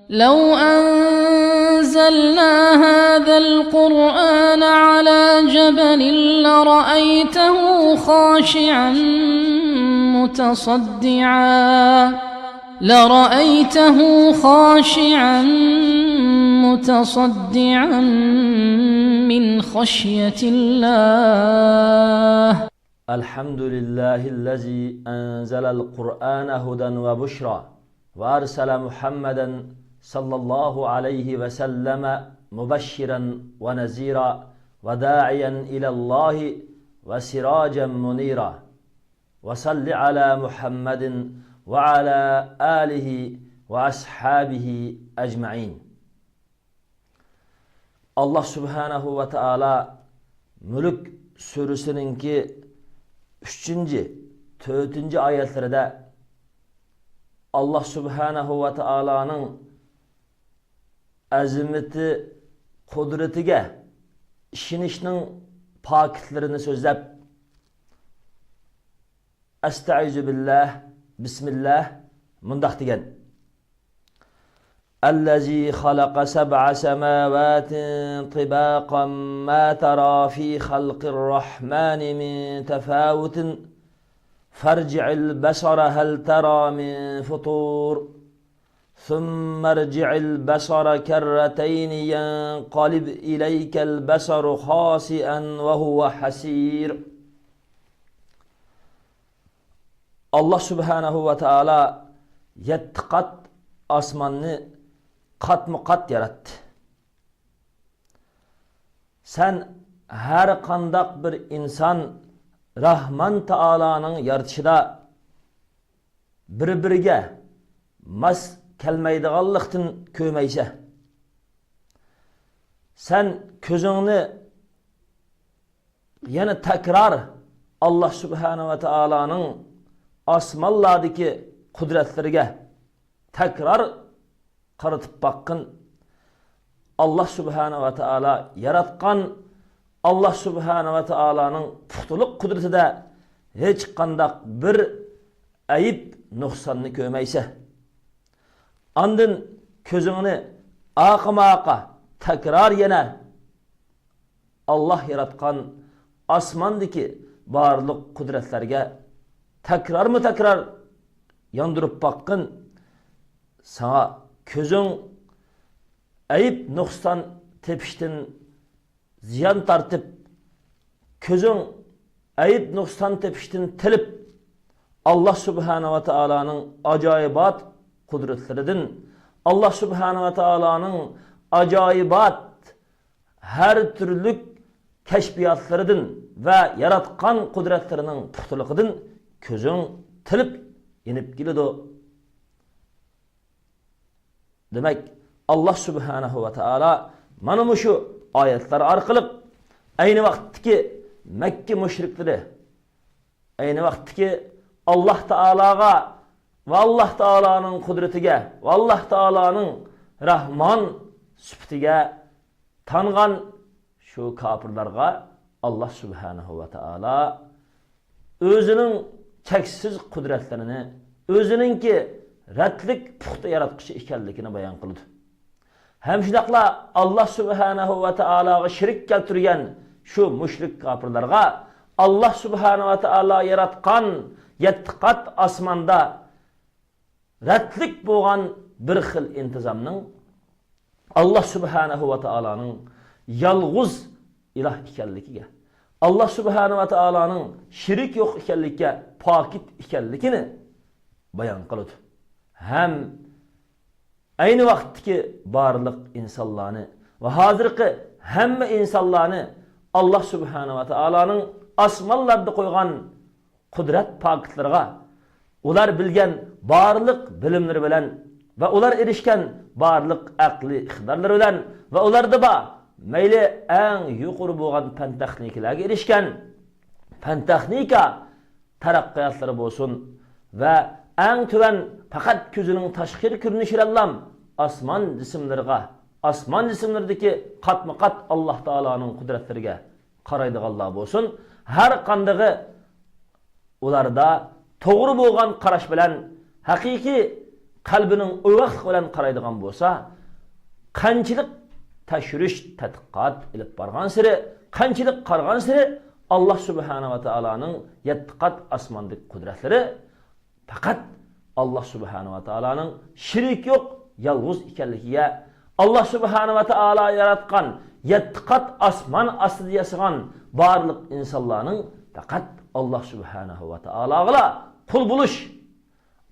لو أنزلنا هذا القرآن على جبل لرأيته خاشعا متصدعا لرأيته خاشعا متصدعا من خشية الله. الحمد لله الذي أنزل القرآن هدى وبشرى وأرسل محمدا صلى الله عليه وسلم مبشرا ونذيرا وداعيا إلى الله وسراجا منيرا وصل على محمد وعلى آله وأصحابه أجمعين. Allah Subhanahu ve Teala Mülk suresininki 3. 4. ayetlerinde Allah Subhanahu ve Teala'nın azimeti, kudretiga ishonishning pokitlarini so'zlab, Estaizu billah, Bismillah mundoq degan: الذي خلق سبع سماوات طباقا ما ترى في خلق الرحمن من تفاوت فارجع البصر هل ترى من فطور ثم ارجع البصر كرتين ينقلب إليك البصر خاسئا وهو حسير. Allah Subhanahu ve Teala yetti kat osmonni qatma qat yaratdi. Sen har qandaq bir inson Rahman Taoloning yaratishida bir-biriga mos kelmaydiganlikdan ko'maysa, sen ko'zingni yana takror Alloh Subhanahu va Taoloning osmonlardagi qudratlariga takror qaratib baqqin. Allah Subhanahu va Taolo yaratgan Allah Subhanahu va Taoloning puxtalik qudratida hech qandaq bir ayib nuqsonni ko'rmaysa. Andin ko'zingni aqma-aqa takror yana Allah yaratgan osmondagi barliq qudratlarga takrormi takror yondirib baqqin. Sana ko'zing ayib nuqson tepishdan ziyon tortib, ko'zing ayib nuqson tepishdan tilib, Allah Subhanahu va Taoloning ajoyibot qudratlaridan, Allah Subhanahu va Taoloning ajoyibot har turli kashfiyotlaridan va yaratgan qudratlarining puxtaligidan ko'zing tilib yenib keladi. Demak, Allah Subhanahu va Taolo mana shu oyatlar orqali ayni vaqtdagi Makka mushriklari, ayni vaqtdagi Alloh taologa va Alloh taoloning qudratiga va Alloh taoloning Rahmon sifatiga tangan shu kofirlarga Alloh Subhanahu va Taolo o'zining cheksiz qudratlarini, o'zininki radlik puxta yaratquchi ekanligini bayon qildi. Ham shundoqla Alloh Subhanahu va Taologa shirik keltirgan shu mushrik kofirlarga Alloh Subhanahu va Taolo yaratgan yetti qat osmonda radlik bo'lgan bir xil intizomning Alloh Subhanahu va Taoloning yolg'iz iloh ekanligiga, Alloh Subhanahu va Taoloning shirik yo'q ekanligiga pokit ekanligini bayon qiladi. Ham ayni vaqtdagi barliq insonlarni va hozirgi hamma insonlarni Alloh Subhanahu va Taoloning osmonlarda qo'ygan qudrat pokitlariga ular bilgan barliq bilimlari bilan va ular erishgan barliq aqli iqtidorlari bilan va ularda bor mayli eng yuqori bo'lgan fan texnikalarga erishgan fan texnika taraqqiyotlari bo'lsin va eng tuvan faqat ko'zining tashqi ko'rinishilallam osmon jismlariga, osmon jismlaridagi qatma qat Alloh taoloning qudratlariga qaraydiganlar bo'lsin, har qandag'i ularda to'g'ri bo'lgan qarash bilan haqiqiy Qalbining uyg'oqlik bilan qaraydigan bo'lsa, qanchalik tekshirish, tadqiqot ilib borgan siri, qanchalik qaragan siri Alloh subhanahu va taoloning yetti qat osmondagi qudratlari faqat Alloh subhanahu va taoloning shirik yo'q, yolg'iz ekanligiga, Alloh subhanahu va taolo yaratgan yetti qat osmon ostida yashagan barliq insonlarning faqat Alloh subhanahu va taologa qul bo'lish,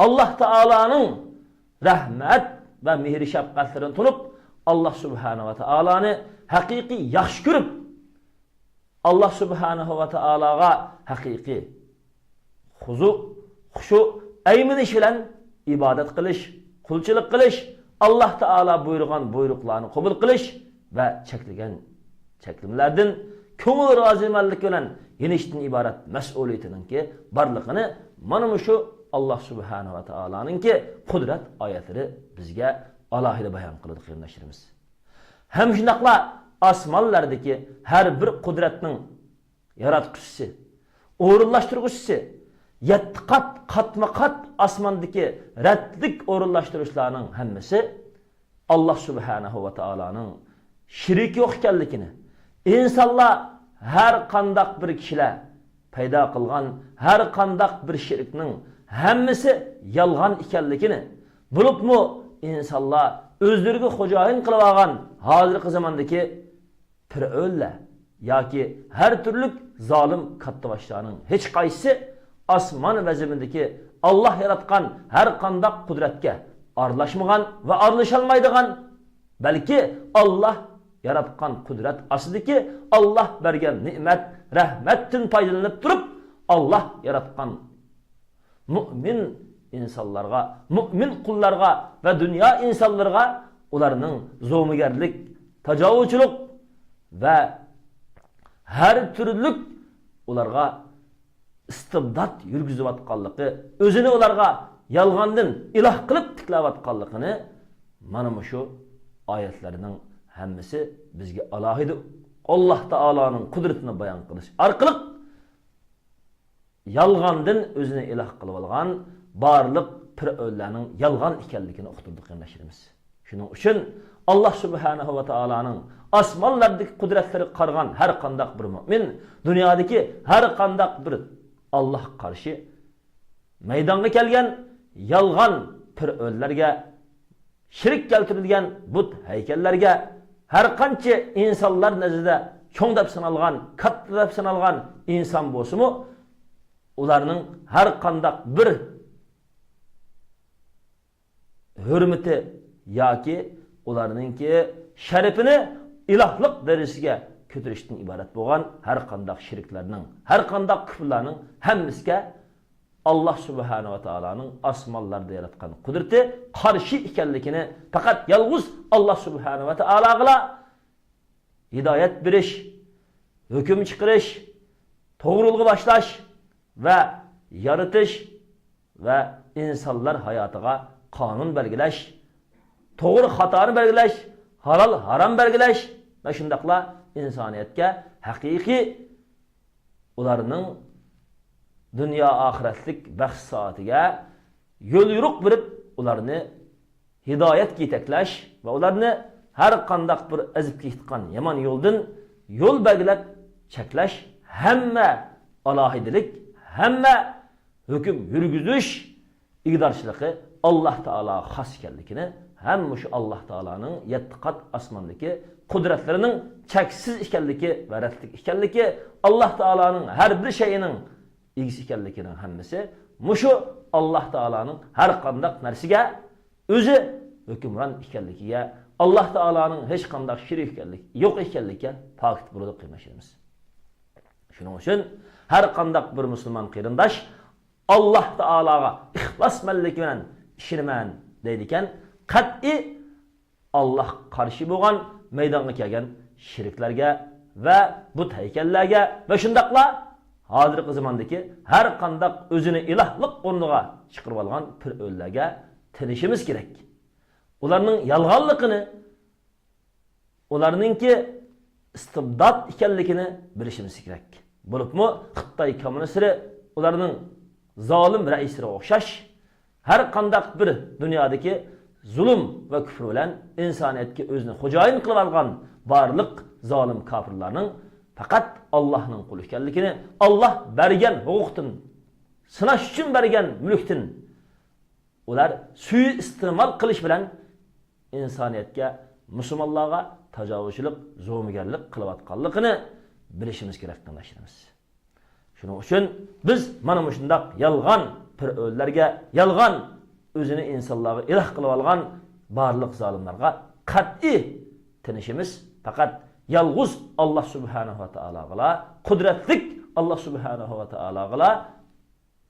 Alloh taoloning rahmat va mehri shafqatlarini tunib, Alloh subhanahu va taoloni haqiqiy yaxshi ko'rib, Alloh subhanahu va taologa haqiqiy huzu, xushu, ayminish bilan ibodat qilish, qulchilik qilish, Alloh taolo buyurgan buyruqlarni qabul qilish va cheklagan cheklamalardan ko'ngil rozimanlik bilan yenishdan iborat mas'uliyatininki borlig'ini mana shu Alloh subhanahu va taoloninki qudrat oyatlari bizga alohida bayon qiladi, qarindoshlarimiz. Ham shundoqla osmonlardagi har bir qudratning yaratquchisi, o'rinlashtirguchisi, yetti qat qatma qat osmondagi radlik o'rinlashtirishlarning hammasi Alloh subhanahu va taoloning shirik yo'q ekanligini, insonlar har qandaq bir kishilar paydo qilgan har qandaq bir shirkning hammasi yolg'on ekanligini, bo'libmi insonlar o'zlariga xo'jayin qilib olgan hozirgi zamondagi fir'avnlar yoki har turli zolim kattaboshlarning hech qaysisi osmon va zamindagi Alloh yaratgan har qandaq qudratga aralashmagan va aralasholmaydigan, balki Alloh yaratgan qudrat ostidagi Alloh bergan ne'mat, rahmatdan foydalanib turib, Alloh yaratgan mo'min insonlarga, mo'min qullarga va dunyo insonlarga ularning zo'migarlik, tajovuzchilik va har turlik ularga istibdod yurgizayotganligi, o'zini ularga yolg'ondan iloh qilib tiklayotganligini mana shu oyatlarning hammasi bizga alohida Alloh taoloning qudratini bayon qilish orqali yolg'ondan o'zini iloh qilib olgan barliq fir'avnlarning yolg'on ekanligini uqtirdi, qarindoshlarimiz. Shuning uchun Alloh subhanahu va taoloning osmonlardagi qudratlari qaragan har qandaq bir mo'min dunyodagi har qandaq bir Alloh qarshi maydonga kelgan yolg'on fir'avnlarga, shirik keltirilgan but haykallarga, har qancha insonlar nazarida cho'ng deb sanalgan, katta deb sanalgan inson bo'lsinmi, ularning har qandaq bir hurmati yoki ularninki sharafini ilohlik darajasiga ko'tarishdan iborat bo'lgan har qandaq shirklarning, har qandaq kufrlarning hammasiga Alloh subhanahu va taoloning osmonlarda yaratgan qudrati qarshi ekanligini, faqat yolg'iz Alloh subhanahu va taologa hidoyat berish, hukm chiqarish, to'g'ri boshlash va yaratish va insonlar hayotiga qonun belgilash, to'g'ri xatoni belgilash, halol harom belgilash va shundoqla insoniyatga haqiqiy ularning dunyo oxiratlik baxt soatiga yo'l yo'riq berib, ularni hidoyatga yetaklash va ularni har qandaq bir azib ketgan yomon yo'ldan yo'l belgilab cheklash hamma alohidalik, hamma hukm yurgizish igdorchiligi Alloh taolo xos ekanligini, hamma shu Alloh taoloning yetti qat osmondagi qudratlarining cheksiz ekanligi va radlik ekanligi, Alloh taoloning har bir shayining egisi ekanligining hammasi mushu Alloh taoloning har qandaq narsaga o'zi hukmron ekanligiga, Alloh taoloning hech qandaq shirik ekanlik yo'q ekanligiga pokit bo'ladi, qarindoshlarimiz. Shuning uchun har qandaq bir musulmon qarindosh Alloh taologa ixlosmanlik bilan ishonaman deydi ekan, qat'iy Alloh qarshi bo'lgan maydonga kelgan shirklarga va but haykallarga va shundoqla hozirgi zamondagi har qandaq o'zini ilohlik o'rniga chiqarib olgan fir'avnlarga tinishimiz kerak. Ularning yolg'onligini, ularninki istibdod ekanligini bilishimiz kerak. Bo'libmi Xitoy kommunistlari, ularning zolim raislariga o'xshash Har qandaq bir dunyodagi zulm va kufr bilan insoniyatga o'zini xo'jayin qilib olgan barliq zolim kofirlarning faqat Allohning quli ekanligini, Alloh bergan huquqdan, sinash uchun bergan mulkdan ular suiiste'mol qilish bilan insoniyatga, musulmonlarga tajovuzchilik, zo'migarlik qilayotganligini bilishimiz kerak, qarindoshlarimiz. Shuning uchun biz mana shundoq yolg'on fir'onlarga, yolg'on o'zini insonlarga iloh qilib olgan barliq zolimlarga qat'iy tinishimiz, faqat yolg'iz Alloh subhanahu va taologa, qudratlik Alloh subhanahu va taologa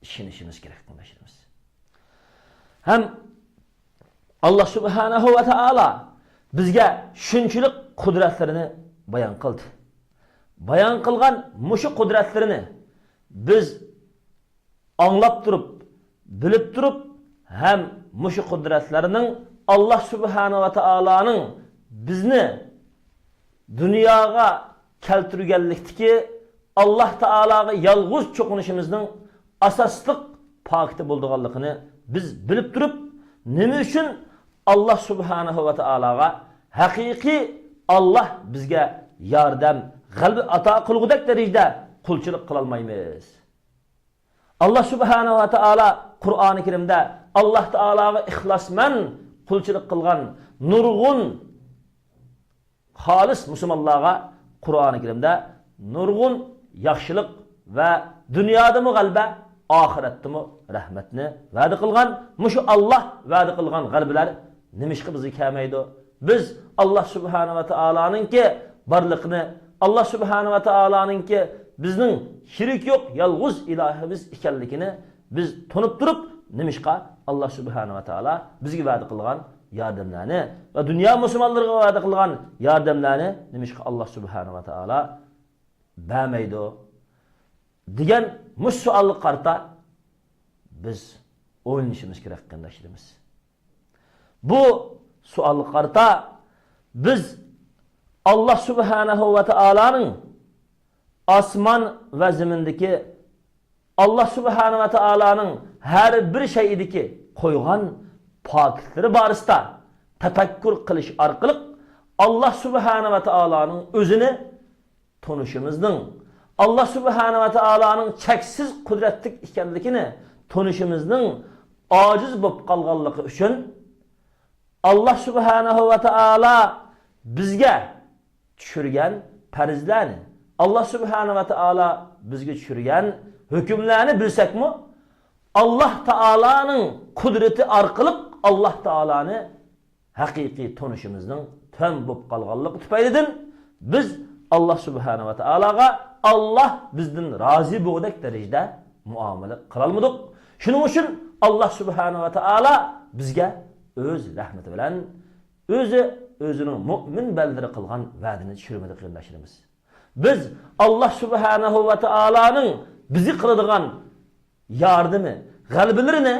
ishonishimiz kerak, qarindoshlarimiz. Ham Alloh subhanahu va taolo bizga shunchalik qudratlarini bayon qildi. Bayon qilgan mushu qudratlarini biz anglab turib, bilib turib, ham mushu qudratlarning Alloh subhanahu va taoloning bizni dunyoga keltirganlikdagi Alloh taologa yolg'iz cho'qinishimizning asosliq pokiti bo'ldiganligini biz bilib turib, nima uchun Alloh subhanahu va taologa haqiqiy Alloh bizga yordam, g'alaba ato qilgudek darajada qulchilik qilolmaymiz? Alloh subhanahu va taolo Qur'oni Karimda Alloh taologa ixlosman qulchilik qilgan nurg'un xolis musulmonlarga Qur'oni Karimda nurg'un yaxshilik va dunyodami g'alaba, oxiratdami rahmatni va'da qilgan. Mushu Alloh va'da qilgan g'albalar nimishqa bizga kelmaydi? Biz Alloh subhanahu va taoloninki borliqini, Alloh subhanahu va taoloninki bizning shirik yo'q yolg'iz ilohimiz ekanligini biz tunib turib, nimishqa Alloh subhanahu va taolo bizga va'da qilgan yordamlarni va dunyo musulmonlariga va'da qilgan yordamlarni nimishqa Alloh subhanahu va taolo bermaydi degan mush savolga qarata biz o'ylanishimiz kerak, qarindoshlarimiz. Bu savolga qarata biz Alloh subhanahu va taoloning osmon va zimindagi, Alloh subhanahu va taoloning har bir shayidagi qo'ygan pokitlari borasida tafakkur qilish orqali Alloh subhanahu va taoloning o'zini tunishimizning, Alloh subhanahu va taoloning cheksiz qudratli ekanligini tunishimizning ojiz bo'lib qolganligi uchun Alloh subhanahu va taolo bizga tushirgan farzlarni, Alloh subhanahu va taolo bizga tushirgan hukmlarni bilsakmi, Alloh taoloning qudrati orqali Alloh taoloni haqiqiy tunishimizning tuan bo'lib qolganligi tufaylidan biz Alloh subhanahu va taologa Alloh bizdan rozi bo'lgudek darajada muomala qilolmadik. Shuning uchun Alloh subhanahu va taolo bizga o'z rahmati bilan o'zi o'zining mo'min bandalari qilgan va'dini tushirmadi, qarindoshlarimiz. Biz Alloh subhanahu va taoloning bizni qiladigan yordami, g'alabalarini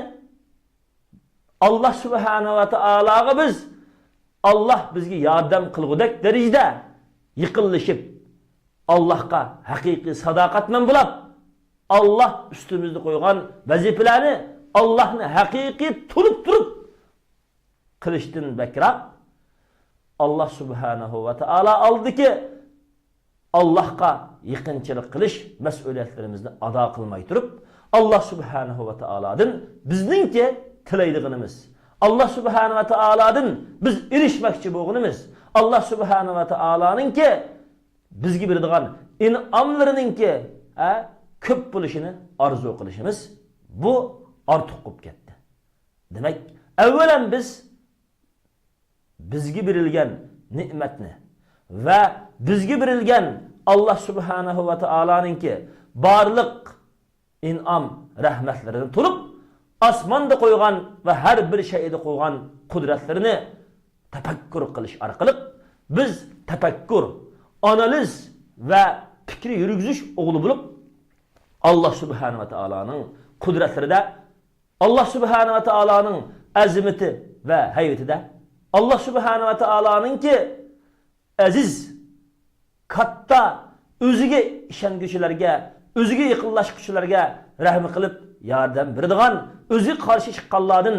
Alloh subhanahu va taologa biz Alloh bizga yordam qilgudek darajada yaqinlashib, Allohga haqiqiy sadoqatman bo'lib, Alloh ustimizda qo'ygan vazifalarni Allohni haqiqiy turib turib qilishdan bakroq Alloh subhanahu va taolo oldiki Allohga yaqinchilik qilish mas'uliyatlarimizni ado qilmay turib, Alloh subhanahu va taolodan bizningki tilaydiganimiz, Alloh subhanahu va taolodan biz erishmoqchi bo'lganimiz, Alloh subhanahu va taoloninki bizga beradigan in'omlarininki ko'p bo'lishini orzu qilishimiz bu ortiq bo'lib ketdi. Demak, avvalan biz bizga berilgan ne'matni va bizga berilgan Alloh subhanahu va taoloninki barliq in'om rahmatlarini turib, osmonda qo'ygan va har bir shayda qo'ygan qudratlarini tafakkur qilish orqali biz tafakkur, analiz va fikri yurgizish o'g'li bo'lib, Alloh subhanahu va taoloning qudratlarida, Alloh subhanahu va taoloning azimati va hayvatida, Alloh subhanahu va taoloninki aziz, katta o'ziga ishonguchilarga o'ziga yaqinlashquchilarga rahmi qilib yordam beradigan, o'ziga qarshi chiqqanlardan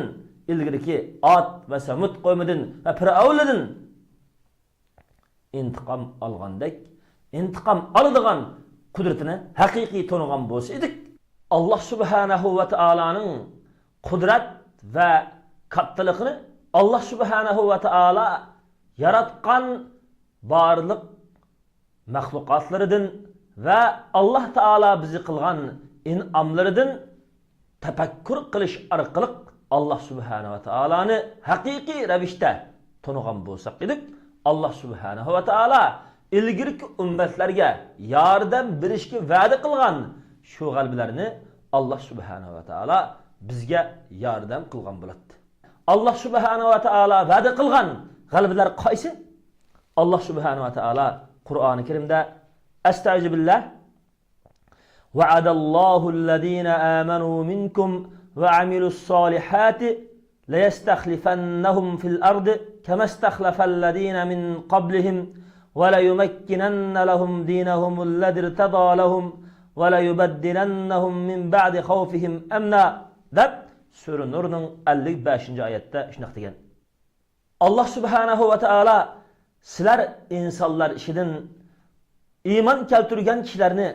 ilgiriki Ad va Samud qavmidan va Fir'avndan intiqom olgandek intiqom oladigan qudratini haqiqiy tonigan bo'lsa edik, Alloh subhanahu va taoloning qudrat va kattaligini, Alloh subhanahu va taolo yaratgan barliq maxluqotlaridan va Alloh taolo bizni qilgan in'omlaridan tafakkur qilish orqali Alloh subhanahu va taoloni haqiqiy ravishda tonigan bo'lsak edik, Alloh subhanahu va taolo ilgirki ummatlarga yordam berishga va'da qilgan shu g'albalarni Alloh subhanahu va taolo bizga yordam qilgan bo'ladi. Alloh subhanahu va taolo va'da qilgan g'albalar qaysi? Alloh subhanahu va taolo Qur'oni Karimda أستعيذ بالله وعد الله الذين آمنوا منكم وعملوا الصالحات ليستخلفنهم في الأرض كما استخلف الذين من قبلهم وليمكنن لهم دينهم الذي ارتضى لهم وليبدلنهم من بعد خوفهم أمنا deb Sura Nurning 55 oyatda shundoq degan. Alloh subhanahu va taolo sizlar insonlar ishidan iymon keltirgan kishilarni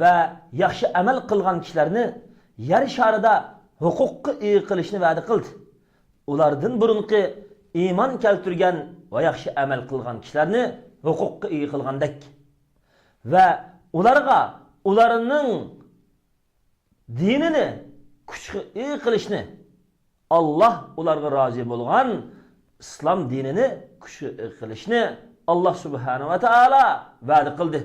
va yaxshi amal qilgan kishilarni yer sharida huquqqa ega qilishni va'da qildi. Ulardan burunqi iymon keltirgan va yaxshi amal qilgan kishilarni huquqqa ega qilgandek va ularga ularning dinini kuchga ega qilishni, Alloh ularga rozi bo'lgan islom dinini kuchga ega qilishni Alloh subhanahu va taolo va'da qildi.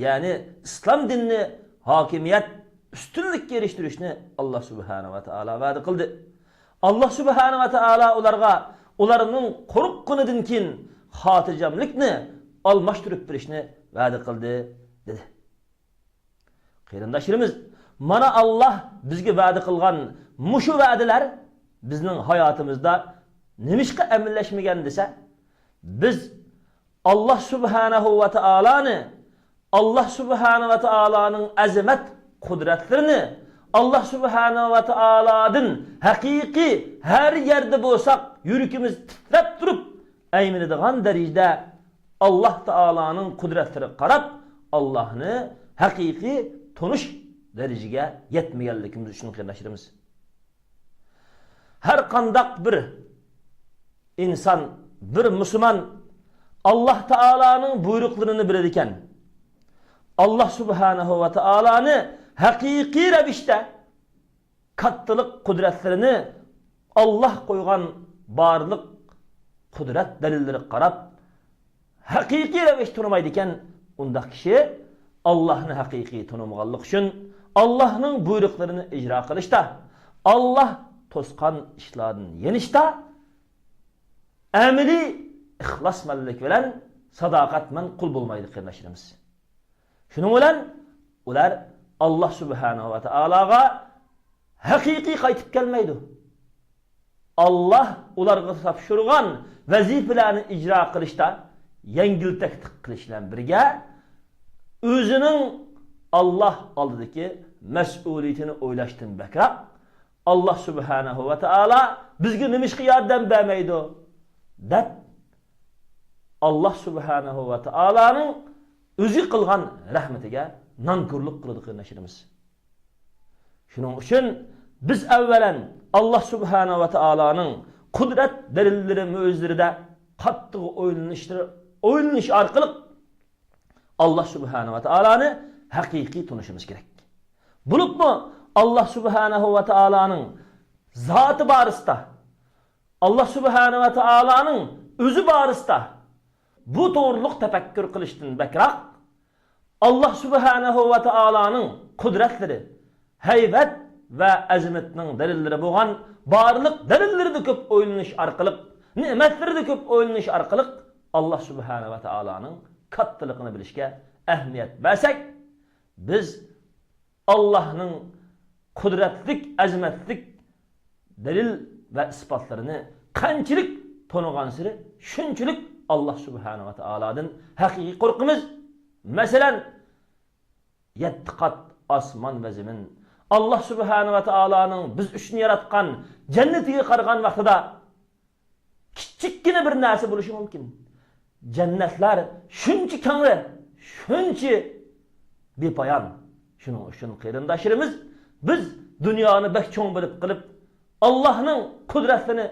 Ya'ni islom dinini hokimiyat ustunlikka erishtirishni Alloh subhanahu va taolo va'da qildi. Alloh subhanahu va taolo ularga ularning qo'rqqunidan keyin xotirjamlikni almashtirib berishni va'da qildi dedi. Qarindoshlarimiz, mana Alloh bizga va'da qilgan mushu va'dalar bizning hayotimizda nimishqa amallashmagan desa, biz Alloh subhanahu va taoloni, Alloh subhanahu va taoloning azamat qudratlarini, Alloh subhanahu va taolodan haqiqiy har yerda bo'lsak yuragimiz titrab turib ayminadigan darajada Alloh taoloning qudratlariga qarab Allohni haqiqiy tonish darajaga yetmaganligimiz uchun qarindoshlarimiz. Har qandaq bir inson, bir musulmon Alloh taoloning buyruqlarini biladi ekan, Alloh subhanahu va taoloni haqiqiy ravishda kattalik qudratlarini Alloh qo'ygan barliq qudrat dalillariga qarab haqiqiy ravish tunimaydi ekan, undaq kishi Allohni haqiqiy tunimaganlik uchun Allohning buyruqlarini ijro qilishda, Alloh to'sgan ishlardan yenishda amaliy ixlosmanlik bilan sadoqatman qul bo'lmaydi qarindoshlarimiz. Shuning bilan ular Alloh subhanahu va taologa haqiqiy qaytib kelmaydi. Alloh ularga topshirgan vazifalarni ijro qilishda yengiltaklik qilish bilan birga o'zining Alloh oldidagi mas'uliyatini o'ylashdan bakroq Alloh subhanahu va taolo bizga nimishqa yordam bermaydi deb Alloh subhanahu va taoloning o'zi qilgan rahmatiga nonko'rlik qiladi qarindoshlarimiz. Shuning uchun biz avvalan Alloh subhanahu va taoloning qudrat dalillari mo'jizlarida qattiq o'ylanish orqali Alloh subhanahu va taoloni haqiqiy tunishimiz kerak. Bo'libmi Alloh subhanahu va taoloning zoti borisida, Alloh subhanahu va taoloning o'zi borisida bu to'g'riliq tafakkur qilishdan bakroq Alloh subhanahu va taoloning qudratlari, haybat va azimatining dalillari bo'lgan barliq dalillarida ko'p o'ylanish orqali, ne'matlarida ko'p o'ylanish orqali Alloh subhanahu va taoloning kattaligini bilishga ahamiyat bersak, biz Allohning qudratlik, azimatlik dalil va isbotlarini qanchalik tonigan siri shunchalik Alloh subhanahu va taolodan haqiqiy qo'rqimiz. Masalan, 7 qat ئاسمان ۋە زېمىن، ئاللا سۇبھانە ۋە تائالانىڭ بىز ئۈچۈن ياراتقان جەننىتىگە قارىغان ۋاقتىدا كىچىككىنە بىر نەرسە بولۇشى مۇمكىن. جەننەتلەر شۇنچە كەڭرى، شۇنچە بىپايان. شۇنىڭ ئۈچۈن قېرىنداشلىرىمىز، بىز دۇنيانى بەك چوڭ بىلىپ قېلىپ، ئاللاھنىڭ قۇدرەتلىرىنى،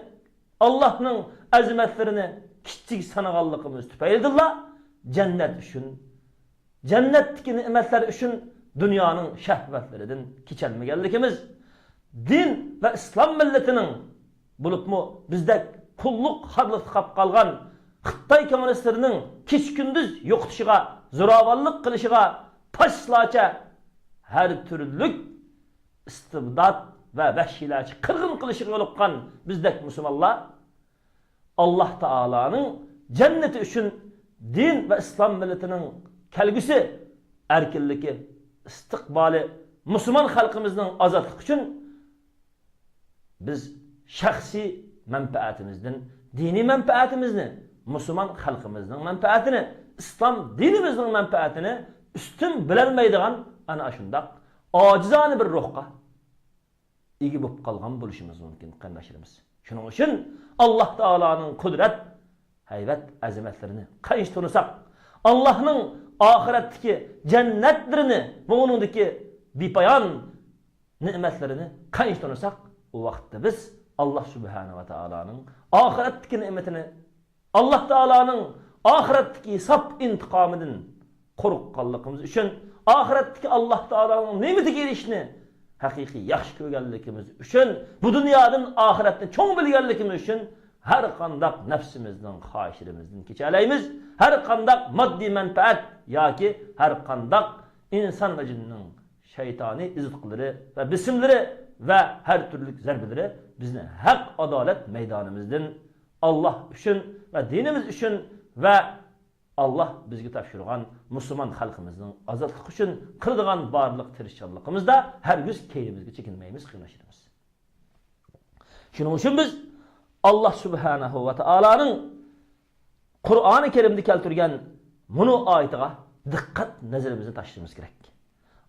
ئاللاھنىڭ ئەزىمەتلىرىنى كىچىك سانىغانلىقىمىز تۈپەيلىدىنلا جەننەت ئۈچۈن، جەننەتتىكى نېمەتلەر ئۈچۈن دۇنيانىڭ شەھۋەتلىرىدىن كېچەلمىگەنلىكىمىز، دىن ۋە ئىسلام مىللىتىنىڭ، بولۇپمۇ بىزدەك قۇللۇق خارلىقتا قاپ قالغان خىتاي كوممۇنىستلىرىنىڭ كېچە-كۈندۈز يوقىتىشىغا، زوراۋانلىق قىلىشىغا، فاشىستلارچە ھەر تۈرلۈك ئىستىبدات ۋە ۋەھشىيلەرچە قىرغىن قىلىشىغا يولۇققان بىزدەك مۇسۇلمانلار ئاللا تائالانىڭ جەننىتى ئۈچۈن دىن ۋە ئىسلام مىللىتىنىڭ كەلگۈسى ئەركىنلىكى، ئىستىقبالى، مۇسۇلمان خەلقىمىزنىڭ ئازادلىقى ئۈچۈن بىز شەخسىي مەنپەئەتىمىزدىن دىنىي مەنپەئەتىمىزنى، مۇسۇلمان خەلقىمىزنىڭ مەنپەئەتىنى، ئىسلام دىنىمىزنىڭ مەنپەئەتىنى ئۈستۈن بىلەلمەيدىغان ئەنە ئاشۇنداق ئاجىزانە بىر روھقا ئىگە بولۇپ قالغان بولۇشىمىز مۇمكىن قېرىنداشلىرىمىز. شۇنىڭ ئۈچۈن ئاللا تائالانىڭ قۇدرەت، ھەيۋەت، ئەزىمەتلىرىنى قانچە تونۇساق، ئاللاھنىڭ ئاخىرەتتىكى جەننەتلىرىنى ۋە ئۇنىڭدىكى بىپايان نېمەتلىرىنى قانچە تونۇساق، ئۇ ۋاقىتتا بىز ئاللا سۇبھانە ۋە تائالانىڭ ئاخىرەتتىكى نېمىتىنى، ئاللا تائالانىڭ ئاخىرەتتىكى ھېساب ئىنتىقامىدىن قورققانلىقىمىز ئۈچۈن، ئاخىرەتتىكى ئاللا تائالانىڭ نېمىتىگە ئېرىشىشنى ھەقىقىي ياخشى كۆرگەنلىكىمىز ئۈچۈن، بۇ دۇنيادىن ئاخىرەتنى چوڭ بىلگەنلىكىمىز ئۈچۈن ھەر قانداق نەپسىمىزنىڭ خاھىشلىرىمىزدىن كېچەلەيمىز، ھەر قانداق ماددىي مەنپەئەت ياكى ھەر قانداق ئىنسان ۋە جىننىڭ شەيتانىي ئېزىتقۇلىرى ۋە بېسىملىرى ۋە ھەر تۈرلۈك زەربىلىرى بىزنى ھەق ئادالەت مەيدانىمىزدىن ئاللا ئۈچۈن ۋە دىنىمىز ئۈچۈن ۋە ئاللا بىزگە تاپشۇرغان مۇسۇلمان خەلقىمىزنىڭ ئازادلىقى ئۈچۈن قىلىدىغان بارلىق تىرىشچانلىقىمىزدا ھەرگىز كەينىمىزگە چېكىنمەيمىز قېرىنداشلىرىمىز. شۇنىڭ ئۈچۈن بىز ئاللا سۇبھانەھۇ ۋە تائالانىڭ قۇرئانى كەرىمدە كەلتۈرگەن مۇنۇ ئايىتىغا دىققەت نەزىرىمىزنى تاشلىشىمىز كېرەك.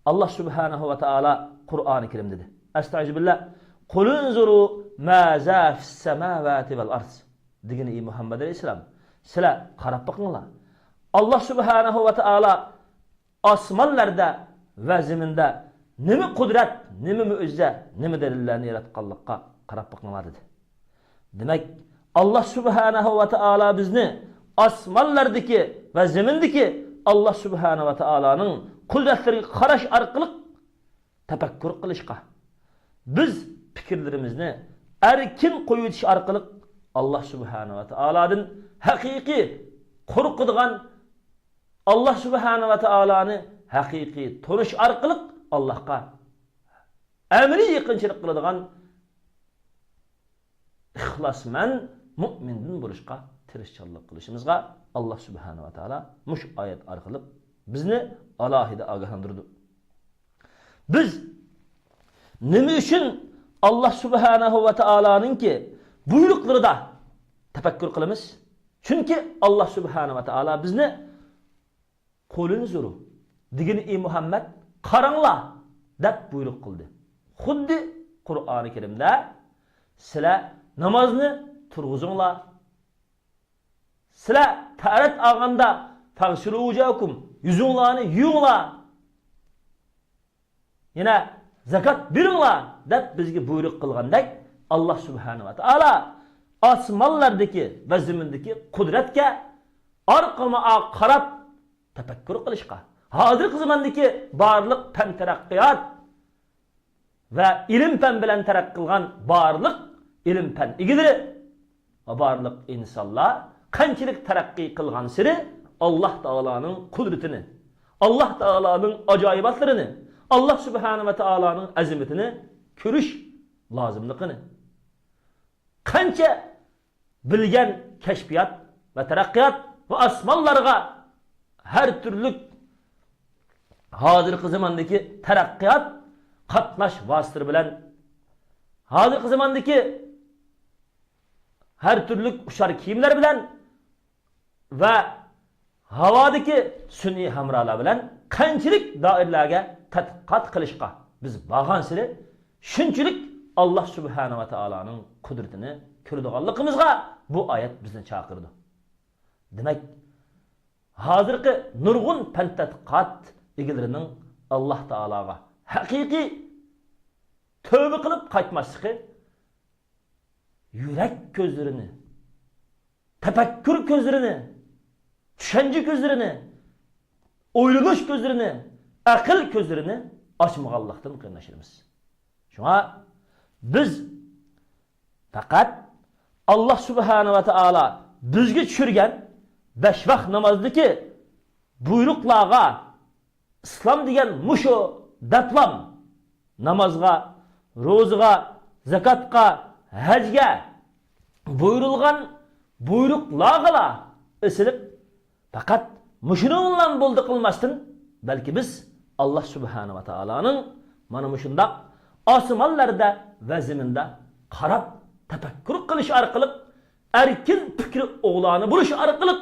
ئاللا سۇبھانەھۇ ۋە تائالا قۇرئانى كەرىمدە دېدى. ئەستەئىزۇبىللا، قۇلۇنزۇرۇ مازا فىس-ساماۋاتى ۋەل ئەرز. دېگىنى ئى مۇھەممەد ئەلەيھىسسالام، سىلەر قاراپ بېقىڭلار. ئاللا سۇبھانەھۇ ۋە تائالا ئاسمانلاردا ۋە زېمىندا نېمە قۇدرەت، نېمە مۆجىزە، نېمە دەلىللەرنى ياراتقانلىققا قاراپ بېقىڭلار دېدى. دېمەك، ئاللا سۇبھانەھۇ ۋە تائالا بىزنى ئاسمانلاردىكى ۋە زېمىندىكى ئاللا سۇبھانە ۋە تائالانىڭ قۇدرەتلىرىگە قاراش ئارقىلىق تەپەككۇر قىلىشقا، بىز پىكىرلىرىمىزنى ئەركىن قويۇۋېتىش ئارقىلىق ئاللا سۇبھانە ۋە تائالادىن ھەقىقىي قورقىدىغان، ئاللا سۇبھانە ۋە تائالانى ھەقىقىي تونۇش ئارقىلىق ئاللاھقا ئەمەلىي يېقىنچىلىق قىلىدىغان ئىخلاسمەن مۆمىندىن بولۇشقا تىرىشچانلىق قىلىشىمىزغا ئاللا سۇبھانە ۋە تائالا مۇشۇ ئايەت ئارقىلىق بىزنى ئالاھىدە ئاگاھلاندۇرىدۇ. بىز نېمە ئۈچۈن ئاللا سۇبھانەھۇ ۋە تائالانىڭكى بۇيرۇقلىرىدا تەپەككۇر قىلىمىز؟ چۈنكى ئاللا سۇبھانە ۋە تائالا بىزنى قۇلۇنزۇرۇ دېگىنى ئى مۇھەممەد قاراڭلار دەپ بۇيرۇق قىلدى. خۇددى قۇرئانى كەرىمدە سىلەر نامازنى تۇرغۇزۇڭلار، سىلەر تەرەت ئالغاندا فەغسىلۇ ۋۇجۇھەكۇم يۈزۈڭلارنى يۇيۇڭلار، يەنە زاكات بېرىڭلار دەپ بىزگە بۇيرۇق قىلغاندەك ئاللا سۇبھانە ۋە تائالا ئاسمانلاردىكى ۋە زېمىندىكى قۇدرەتكە ئارقىمۇئا قاراپ تەپەككۇر قىلىشقا، ھازىرقى زاماندىكى بارلىق پەن تەرەققىيات ۋە ئىلىم پەن بىلەن تەرەققىي قىلغان بارلىق ئىلىم پەن ئىگىلىرى ۋە بارلىق ئىنسانلار قانچىلىك تەرەققىي قىلغانسېرى ئاللا تائالانىڭ قۇدرىتىنى، ئاللا تائالانىڭ ئاجايىباتلىرىنى، ئاللا سۇبھانە ۋە تائالانىڭ ئەزىمىتىنى كۆرۈش لازىملىقىنى، قانچە بىلگەن كەشپىيات ۋە تەرەققىيات ۋە ئاسمانلارغا ھەر تۈرلۈك ھازىرقى زاماندىكى تەرەققىيات قاتناش ۋاسىتىلىرى بىلەن ھازىرقى زاماندىكى ھەر تۈرلۈك ئۇچار كېمىلەر بىلەن ۋە ھاۋادىكى سۈنئىي ھەمراھلار بىلەن قانچىلىك دائىرىلەرگە tadqiqot qilishga biz borgan sari shunchalik Alloh subhanahu va taoloning qudratini ko'radiganligimizga bu oyat bizni chaqirdi. Demak, hozirgi nurg'un fan tadqiqot egalarining Alloh taologa haqiqiy tövbe qilib qaytmasligi yurak ko'zlarini, tafakkur ko'zlarini, tushuncha ko'zlarini, o'ylanish ko'zlarini, aql ko'zlarini ochmaganlikdan qarindoshlarimiz. Shunga biz faqat Alloh subhanahu va taolo bizga tushirgan 5 vaqt namozdagi buyruqlarga islom degan mushu daplam namozga, ro'zaga, zakotga, hajga buyurilgan buyruqlarga esilib faqat mushuni bilan bo'ldi qilmasdan, balki biz Alloh subhanahu va taoloning mana mushundaq osmonlarda va zaminda qarab tafakkur qilish orqali, erkin fikri o'g'loni bo'lish orqali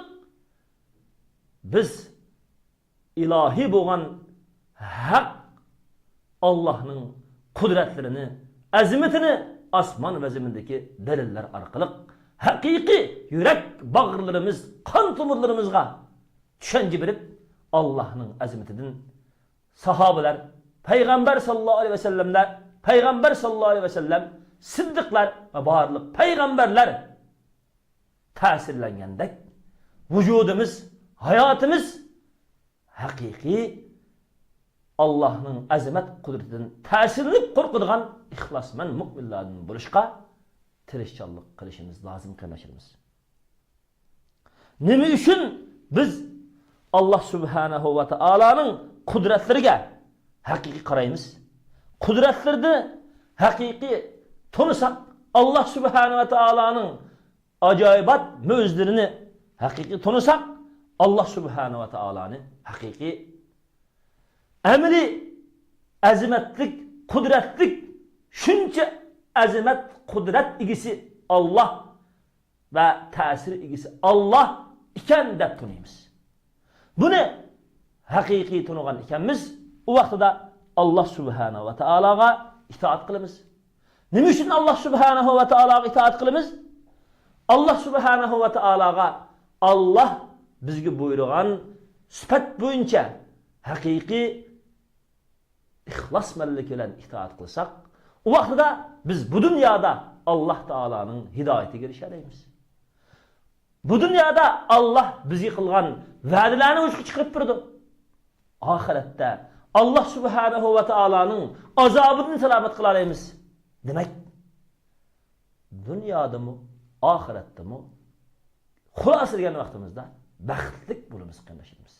biz ilohiy bo'lgan haq Allohning qudratlarini, azimatini osmon va zamindagi dalillar orqali haqiqiy yurak bag'irlarimiz, qon tomirlarimizga tushuncha berib, Allohning azimatidan sahobalar, payg'ambar sallallohu alayhi vasallamlar, payg'ambar sallallohu alayhi vasallam, siddiqlar va barliq payg'ambarlar ta'sirlangandek vujudimiz, hayotimiz haqiqiy Allohning azamat qudratidan ta'sirlanib qo'rqadigan ixlosmand mo'minlardan bo'lishga tirishchanlik qilishimiz lozim qarindoshlarimiz. Nima uchun biz Alloh subhanahu va taoloning qudratlariga haqiqiy qaraymiz? Qudratlarni haqiqiy tunisak, Alloh subhanahu va taoloning ajoyibat mo'jizalarini haqiqiy tunisak, Alloh subhanahu va taoloni haqiqiy amali azimatlik, qudratlik, shuncha azimat, qudrat egisi Alloh va ta'sir egisi Alloh ekan deb tunaymiz. Buni haqiqiy tunigan ekanmiz, u vaqtida Alloh subhanahu va taologa itoat qilamiz. Nima uchun Alloh subhanahu va taologa itoat qilamiz? Alloh subhanahu va taologa Alloh bizga buyurgan sifat bo'yicha haqiqiy ixlosmanlik bilan itoat qilsak, u vaqtida biz bu dunyoda Alloh taoloning hidoyatiga erisha olamiz. Bu dunyoda Alloh bizga qilgan va'dalarni uchga chiqarib turdi. Oxiratda Alloh subhanahu va taoloning azobidan salomat qila olamiz. Demak, dunyodami, oxiratdami xulosa degan vaqtimizda baxtlik bo'lamiz qarindoshlarimiz.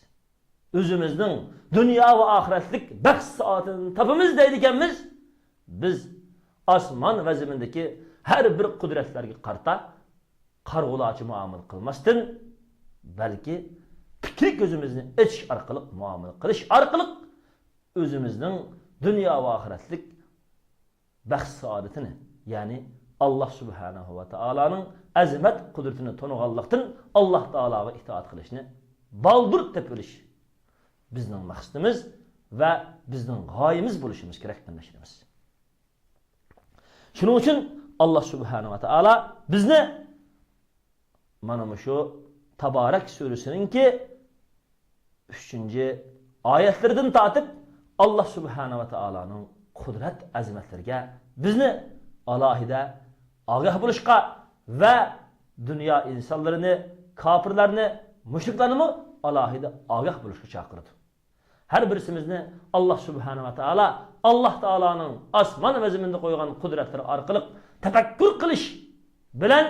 O'zimizning dunyo va oxiratlik baxt soatini topamiz deydi ekanmiz, biz osmon va zamindagi har bir qudratlarga qarta qarg'ularcha muomala qilmasdan, balki fikri ko'zimizni ichish orqali muomala qilish orqali o'zimizning dunyo va oxiratlik baxt saodatini, ya'ni Alloh subhanahu va taoloning azamat qudratini toniganlikdan Alloh taologa itoat qilishni baldur tepilish bizning maqsadimiz va bizning g'oyamiz bo'lishimiz kerak qarindoshlarimiz. Shuning uchun Alloh subhanahu va taolo bizni mana shu Tabarak surasininki 3 oyatlaridan tortib Alloh subhanahu va taoloning qudrat azamatlariga bizni alohida ogoh bo'lishga va dunyo insonlarini, kofirlarni, mushriklarni alohida ogoh bo'lishga chaqirdi. Har birisimizni Alloh subhanahu va taolo Alloh taoloning osmon va zaminda qo'ygan qudratlari orqali tafakkur qilish bilan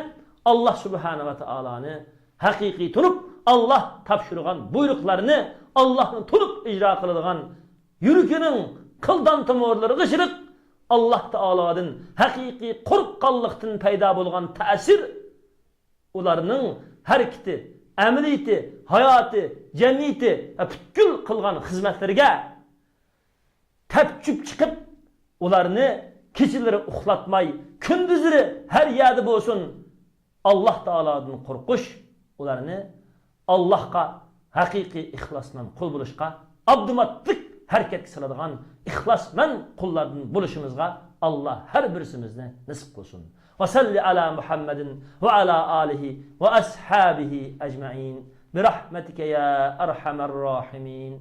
Alloh subhanahu va taoloni haqiqiy turib, Alloh topshirgan buyruqlarini Allohni turib ijro qiladigan yuragining qildan tomirlari g'ishiriq Alloh taolodan haqiqiy qo'rqqanlikdan paydo bo'lgan ta'sir ularning harakati, amaliyati, hayoti, jamiyati va butkul qilgan xizmatlariga tepchib chiqib, ularni kechalari uxlatmay, kunduzlari har yerda bo'lsin Alloh taolodan qo'rqish ularni Allohga haqiqiy ixlos bilan qul bo'lishga avtomatik harakatga soladigan ixlosmand qullardan bo'lishimizga Alloh har birisimizni nasib qilsin. Va salli ala Muhammadin va ala alihi va ashabihi ajmain. برحمتك يا أرحم الراحمين.